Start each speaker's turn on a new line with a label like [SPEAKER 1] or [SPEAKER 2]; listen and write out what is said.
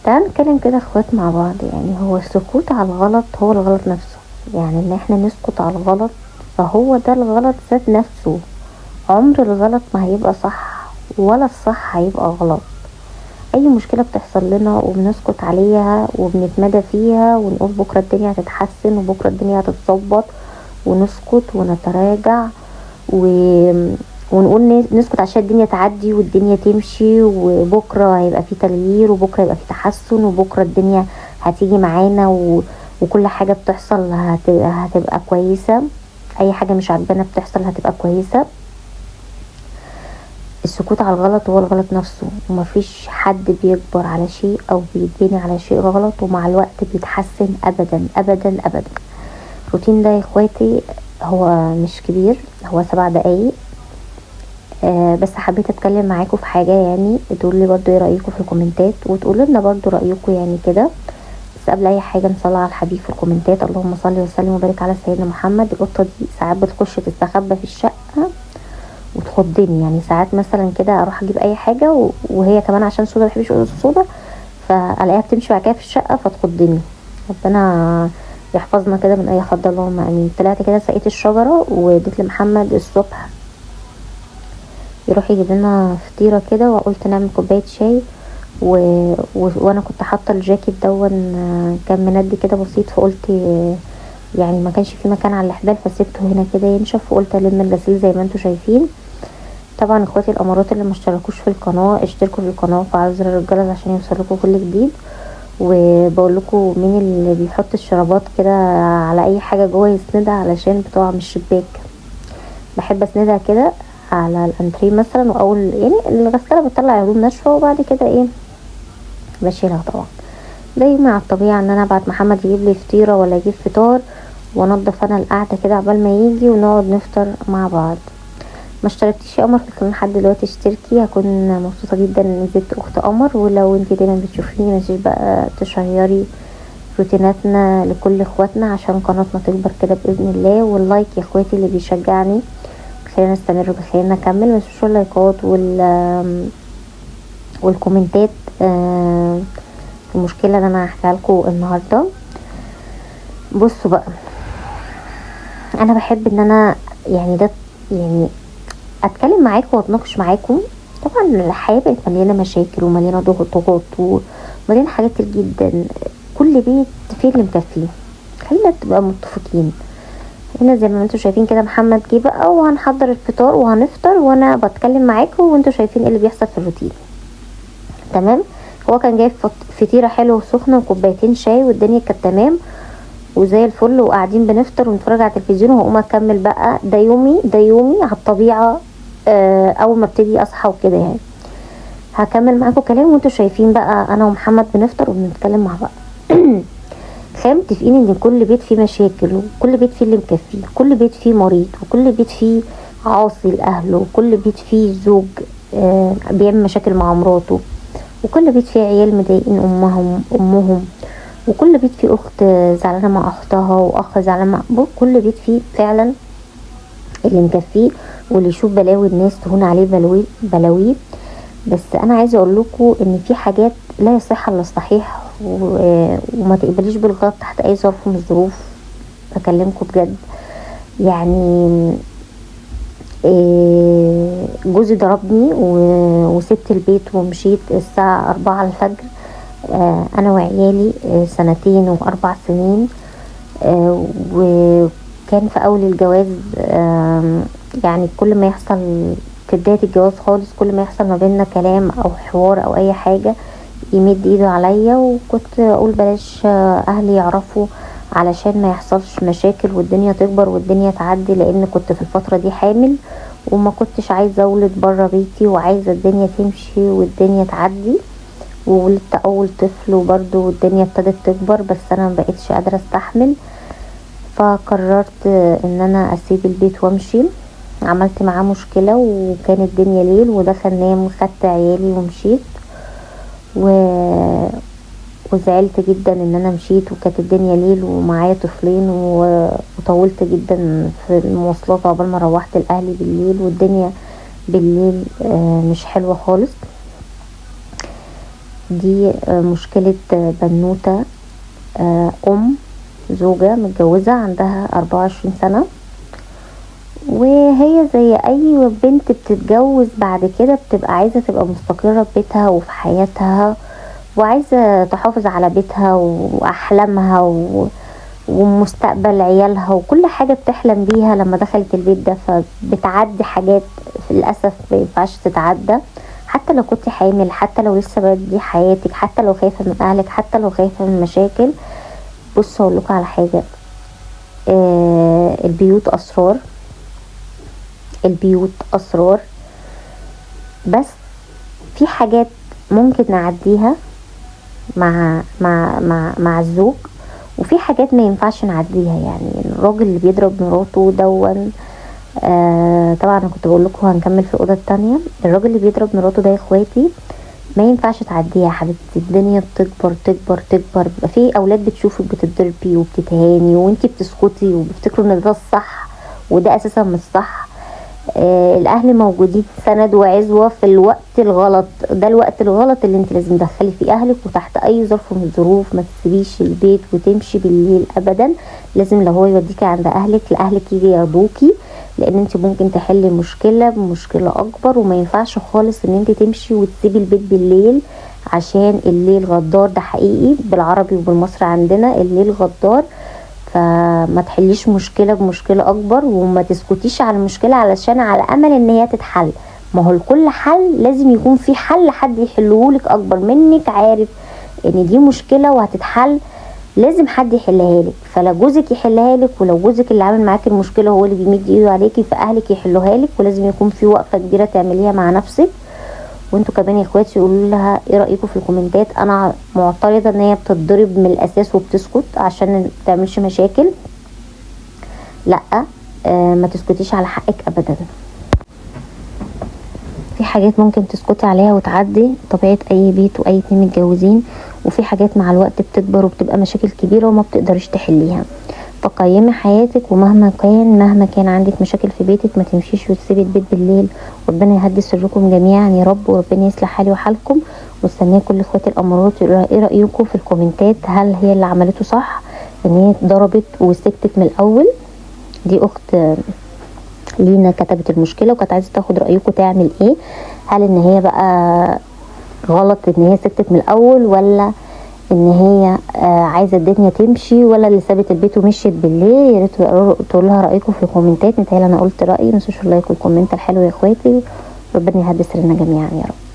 [SPEAKER 1] تعالوا نتكلم كده اخوات مع بعض. يعني هو السكوت على الغلط هو الغلط نفسه، يعني ان احنا نسكت على الغلط فهو ده الغلط ذات نفسه. عمر الغلط ما هيبقى صح ولا الصح هيبقى غلط. اي مشكلة بتحصل لنا وبنسكت عليها وبنتمادى فيها ونقول بكرة الدنيا هتتحسن وبكرة الدنيا هتتظبط، ونسكت ونتراجع ونقول نسكت عشان الدنيا تعدي والدنيا تمشي، وبكرة هيبقى في تغيير وبكرة هيبقى في تحسن وبكرة الدنيا هتيجي معانا وكل حاجة بتحصل هتبقى كويسة، اي حاجة مش عاجبانا بتحصل هتبقى كويسة. السكوت على الغلط هو الغلط نفسه، ومفيش حد بيكبر على شيء او بيتبني على شيء غلط ومع الوقت بيتحسن ابدا ابدا ابدا. الروتين ده يا اخواتي هو مش كبير، هو 7 دقايق، بس حبيت اتكلم معاكم في حاجة، يعني تقولوا لي برضو ايه رايكم في الكومنتات وتقولوا لنا برضو رايكم يعني كده. بس قبل اي حاجة نصلي على الحبيب في الكومنتات، اللهم صل وسلم وبارك على سيدنا محمد. القطة دي ساعات بتخش تستخبى في الشقة وتخضني، يعني ساعات مثلا كده اروح اجيب اي حاجة وهي كمان عشان سودا ما بحبش السودا، فالاقيها بتمشي بعد كده في الشقة فتخضني. ربنا يحفظنا كده من اي خضه، اللهم امين. طلعت كده سقيت الشجرة واديت لمحمد الصبح يروح يجيب لنا فطيره كده، وقلت نعمل كوباية شاي وانا كنت حاطه الجاكيت دون كان مندي كده بسيط، فقلت يعني ما كانش في مكان على الحبال فسيبته هنا كده ينشف، وقلت الم الغسيل زي ما انتم شايفين. طبعا اخواتي الامارات اللي ما اشتركوش في القناة اشتركوا في القناة وفعلوا زر الجرس عشان يوصلكوا كل جديد. وبقول لكم مين اللي بيحط الشرابات كده على اي حاجة جوه يسندها علشان بتقع من الشباك، بحب اسندها كده على الانتريه مثلا، واول يعني الغسالة بتطلع هدوم ناشفة وبعد كده ايه بشيلها. طبعا دايما على الطبيعة ان انا ابعت محمد يجيب لي فطيره ولا يجيب فطار، وانضف انا القعدة كده عقبال ما يجي ونقعد نفطر مع بعض. ما اشتركتيش يا قمر في القناة لحد دلوقتي اشتركي، هكون مبسوطة جدا ان زدت اخت قمر. ولو انت دايما بتشوفيني ما تنسيش بقى تشيري روتيناتنا لكل اخواتنا عشان قناتنا تكبر كده باذن الله. وال like يا اخواتي اللي بيشجعني خلينا نستمر وخلينا نكمل. ما تنسوش اللايكات والكومنتات. المشكلة اللي انا هحكيها لكم النهارده، بصوا بقى، انا بحب ان انا يعني ده يعني اتكلم معاكم واتناقش معاكم. طبعا الحياة بقت مليانة مشاكل ومليانة ضغوطات ومليانة حاجات كتير جدا، كل بيت فيه اللي مكفيه، خلينا نبقى متفقين. هنا زي ما انتم شايفين كده محمد جه بقى وهنحضر الفطار وهنفطر وانا بتكلم معاكم وانتم شايفين ايه اللي بيحصل في الروتين. تمام، هو كان جايب فطيره حلوة وسخنه وكوبايتين شاي والدنيا كانت تمام وزي الفل، وقاعدين بنفطر ونتفرج على التلفزيون. وهقوم اكمل بقى، ده يومي، ده يومي على الطبيعة. اول ما ابتدي اصحى وكده يعني هكمل معاكم كلام وانتم شايفين بقى انا ومحمد بنفطر وبنتكلم مع بعض. خلينا متفقين ان كل بيت فيه مشاكل وكل بيت فيه اللي مكفيه، كل بيت فيه مريض وكل بيت فيه عاصي لاهله، وكل بيت فيه زوج بيعمل مشاكل مع مراته، وكل بيت فيه عيال مضايقين امهم، وكل بيت فيه اخت زعلانة مع اختها واخ زعلان مع، كل بيت فيه فعلا اللي مكفيه واللي يشوف بلاوي الناس تهون عليه بلاوي. بس انا عايزه اقول لكم ان في حاجات لا يصح الا الصحيح، وما تقبليش بالغلط تحت اي ظرف من الظروف. بكلمكم بجد يعني. جوزي ضربني وسبت البيت ومشيت الساعة 4 الفجر، انا وعيالي، 2 و4 سنين. وكان في اول الجواز، يعني كل ما يحصل في بداية الجواز خالص، كل ما يحصل ما بيننا كلام او حوار او اي حاجة يمد ايده عليا، وكنت اقول بلاش اهلي يعرفوا علشان ما يحصلش مشاكل والدنيا تكبر والدنيا تعدي، لان كنت في الفترة دي حامل وما كنتش عايزة اولد برا بيتي وعايزة الدنيا تمشي والدنيا تعدي. وولدت اول طفل وبرضو الدنيا ابتدت تكبر، بس انا ما بقتش قادرة استحمل، فقررت ان انا اسيب البيت وامشي. عملت معاه مشكلة وكانت الدنيا ليل ودخل نام، خدت عيالي ومشيت، وزعلت جدا ان انا مشيت وكانت الدنيا ليل ومعايا طفلين، وطولت جدا في المواصلات عقبال ما روحت لاهلي بالليل، والدنيا بالليل مش حلوة خالص. دي مشكلة بنوتة، أم زوجة متجوزة عندها 24 سنة، وهي زي أي بنت بتتجوز بعد كده بتبقى عايزة تبقى مستقرة في بيتها وفي حياتها، وعايزة تحافظ على بيتها وأحلامها ومستقبل عيالها وكل حاجة بتحلم بيها لما دخلت البيت ده. فبتعدي حاجات للأسف ما ينفعش تتعدى، حتى لو كنت حامل، حتى لو لسه بادئة حياتك، حتى لو خايفة من أهلك، حتى لو خايفة من مشاكل. بصوا أقول لكم على حاجة، البيوت أسرار، البيوت أسرار، بس في حاجات ممكن نعديها مع مع مع مع الزوج، وفي حاجات ما ينفعش نعديها. يعني الراجل اللي بيضرب مراته دون، طبعا انا كنت بقول لكم هنكمل في الاوضة التانية. الراجل اللي بيضرب مراته ده يا اخواتي ما ينفعش تعديها يا حبيبتي. الدنيا بتكبر تكبر تكبر، بيبقى في اولاد بتشوفك بتتضربي وبتتهاني وانتي بتسكتي وبتفتكروا ان ده الصح، وده اساسا مش صح. الاهل موجودين سند وعزوه في الوقت الغلط، ده الوقت الغلط اللي انت لازم تدخلي فيه اهلك، وتحت اي ظرف من الظروف ما تسيبيش البيت وتمشي بالليل ابدا. لازم لو هو يوديكي عند اهلك لاهلك يجي ياخدوكي، لان انت ممكن تحلي مشكلة بمشكلة اكبر، وما ينفعش خالص ان انت تمشي وتسيبي البيت بالليل، عشان الليل غدار. ده حقيقي بالعربي وبالمصري عندنا الليل غدار. فما تحليش مشكلة بمشكلة أكبر، وما تسكتيش على المشكلة علشان على أمل إن هي تتحل. ما هو لكل حل لازم يكون في حل حد يحلهولك أكبر منك، عارف إن دي مشكلة وهتتحل، لازم حد يحلها لك. فلا جوزك يحلها لك، ولو جوزك اللي عامل معاك المشكلة هو اللي بيمد ايده عليكي فأهلك يحلوها لك، ولازم يكون في وقفة كبيرة تعمليها مع نفسك. وانتوا كمان يا اخواتي قولوا لها ايه رايكم في الكومنتات. انا معترضة ان هي بتتضرب من الاساس وبتسكت عشان ما تعملش مشاكل. لا، ما تسكتيش على حقك ابدا. في حاجات ممكن تسكتي عليها وتعدي، طبيعة اي بيت واي اتنين متجوزين، وفي حاجات مع الوقت بتكبر وبتبقى مشاكل كبيرة وما بتقدريش تحليها. فقيمي حياتك، ومهما كان مهما كان عندك مشاكل في بيتك ما تمشيش وتسيبي البيت بالليل. ربنا يهدي سركم جميعا يا رب، وربنا يصلح حالي وحالكم. مستنيه كل اخواتي الامارات ايه رايكم في الكومنتات؟ هل هي اللي عملته صح ان هي اتضربت وسكتت من الاول؟ دي اخت لينا كتبت المشكلة وكانت عايزه تاخد رايكم تعمل ايه. هل ان هي بقى غلط ان هي سكتت من الاول، ولا ان هي عايزه الدنيا تمشي، ولا اللي سابت البيت ومشيت بالليل؟ يا ريت تقولوا لها رايكم في الكومنتات. متهيألي انا قلت رايي. ما تنسوش ال like وال comment الحلو يا اخواتي، ربنا يهدي سرنا جميعا يا رب.